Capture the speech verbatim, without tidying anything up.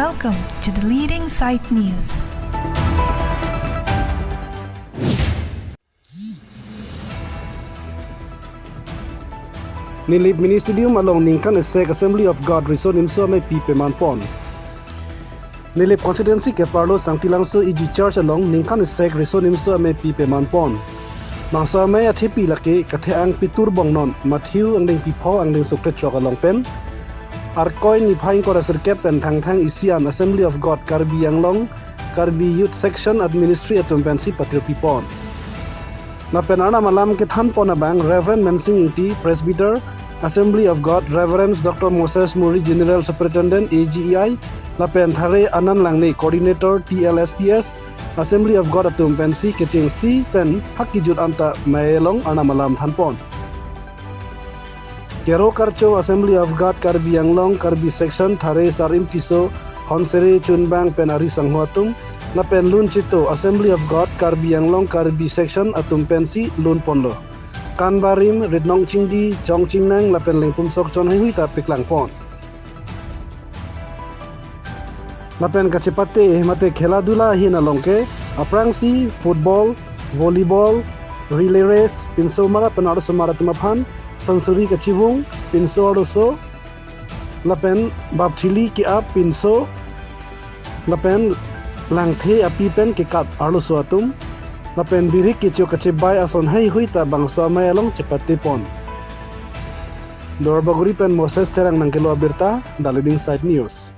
Welcome to the leading site news. Nilip Mini Stadium along ningkan isi Assembly of God Riso Nimso Ameipi pemanpon. Nilip constituency keparlo Sangti Langso E G Church along ningkan isi Riso Nimso Ameipi pemanpon. Bangso amei athepi lake Kathe-ang Pitur Bongnon, Matthew angdengpi pho angdengso krethrok along pen Arkoi niphai ingkoi ra sirkep pen Thangthang isi an Assembly of God Karbi Anglong, Karbi Youth Section at Ministry atum pensi patirpipon. Lapen Arnam alam kethanpon abang Reverend Mensing Ingti, Presbyter, Assembly of God, Reverend Doctor Moses Muri, General Superintendent, A G E I, lapen Thare Anand Langne, Coordinator, T L S T S, Assembly of God atum pensi kechengsi pen hak kejut anta mei along Arnam alam thanpon. Kero Karcho Assembly of God Karbi Anglong Karbi Section Thare Sarim Tisso, Honsere Chunbang pen ari sangho atum, lapen Lun Chito Assembly of God Karbi Anglong Karbi Section atum pensi lunponlo. Kanbarim, Ritnong Chingdi, Chong Chingnang lapen Lengpum Sok Chon heihui ta peklangpon. Lapen kachepate mate khela dula ahin along ke aphrangsi football, volleyball, relay race, pinso mar pen arloso mar atum aphan, sansuri kachivung, pinso arloso, lapen bapthili ke-ap pinso, lapen langthe api pen kekat arloso atum, lapen birik kecho kachebai ason heihui ta bangso amei along chepatepon. Duarbagori pen Moses Terang nangkelo abirta, The Leading Site News.